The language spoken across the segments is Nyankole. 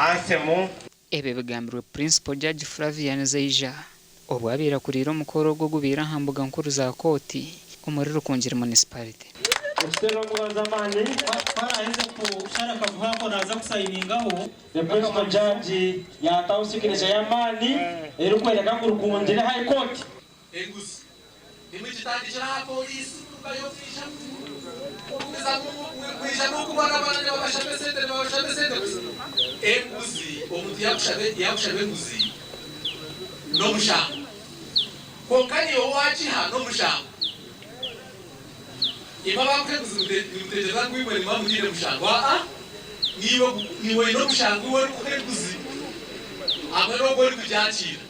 Ansemu. Ebi bigambirwe Principal Judge Flavian Zeija obu abaire akuriire omukoro ogu ogubaire aha mbuga nkuru za kooti omuri Rukungiri Municipality. Ekiteera omugonzi amaani. Ku araaheze kushara akaguha ako naaza kusayiningaho. The Principal Judge yaataho signature y'amaani erikworeka ngu Rukungiri High Court. Enguzi nimugitandikira aha pooriisi kurugayo kwija kugumizamu mwija n'okubonabona nibabashaba esente nibabashaba esente busha. Enguzi omuntu yakushaba enguzi n'omushango kwonka naiwe waagiha n'omushango. Imwe abakuha enguzi nimutekyereza ngu imwe nimuba mutaine mushango? Aa, niiwe niiwe oine omushango iwe orikuha enguzi hamwe n'ogwo orikugyakiira.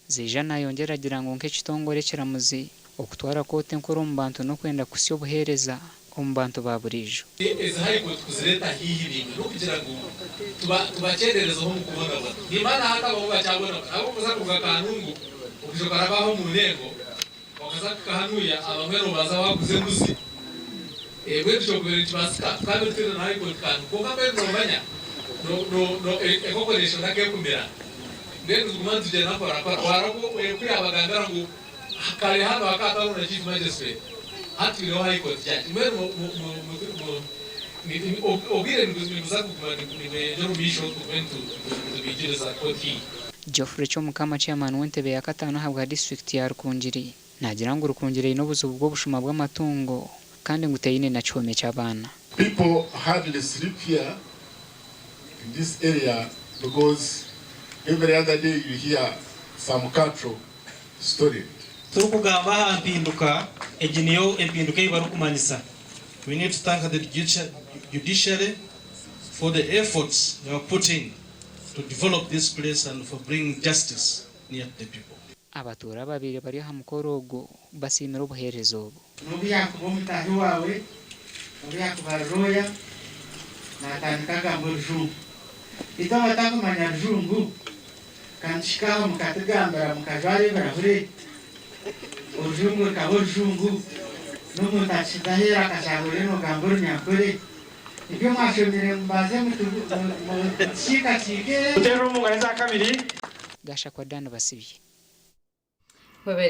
Zeija nayongyera agira ngu nk'ekitongore ekiramuzi, okutwara kooti enkuru omu bantu n'okwenda kuhitsya obuheereza omu bantu ba buriijo. Ezi High Court kuzireeta haihi naimwe n'okugira ngu tubakyenderezeho omu kubonabona. Nimba na hati abamwe bakyabonabona ahabw'okuza kuruga Kanungu okwija okaraba aha omu ndengo okaza kuhika hanuya abamwe nobanza waguza embuzi. Mbwenu kyokubaire nikibaasika tukaabaire twine na High Court Kanungu kwonka mbwenu nomanya enkoko neshonda nkekumira mbwenu nituguma nitugyenda mpora mpora waraba oku yabagambira ngu Kare hanu hakaba hatariho na Chief Magistrate, hati twineho High Court Judge. Mbwenu obwire nibuza kuguma nibweyongyera omu maisho tugume nitubiigiriza kooti haihi. Geoffrey Kyomukama Chairman w'entebe ya kataano ahabwa disiturikiti ya Rukungiri naagira ngu Rukungiri eine obuzibu bw'obushuma bw'amatungo kandi ngu teine na kihome ky'abaana. People hardly sleep here in this area because every other day you hear some cattle stolen. Turikugamba aha mpinduka, egi niyo empinduka ei barikumanyisa. We need to thank the judiciary for the efforts they have put in to develop this place and for bringing justice near to the people. Abatuura ababaire bari aha mukoro ogwo basiimire obuheereza obu. N'obu yaakuba omutaahi waawe, n'obu yaakuba ari looya, naatandika agamba Orujungu. Itwe abatakumanya Rujungu, Ka nituhika aho mukatugambira mukajwara ebirahure, orujungu rukaba orujungu, n'omuntu akiza aheeru akashanga oriyo noogamba Orunyankore. Ebyo mwashomire mubanze mutukiikakiike. Muteerere omu ngaro eza kabiri. Gashakwa Dan Basibye. Webare.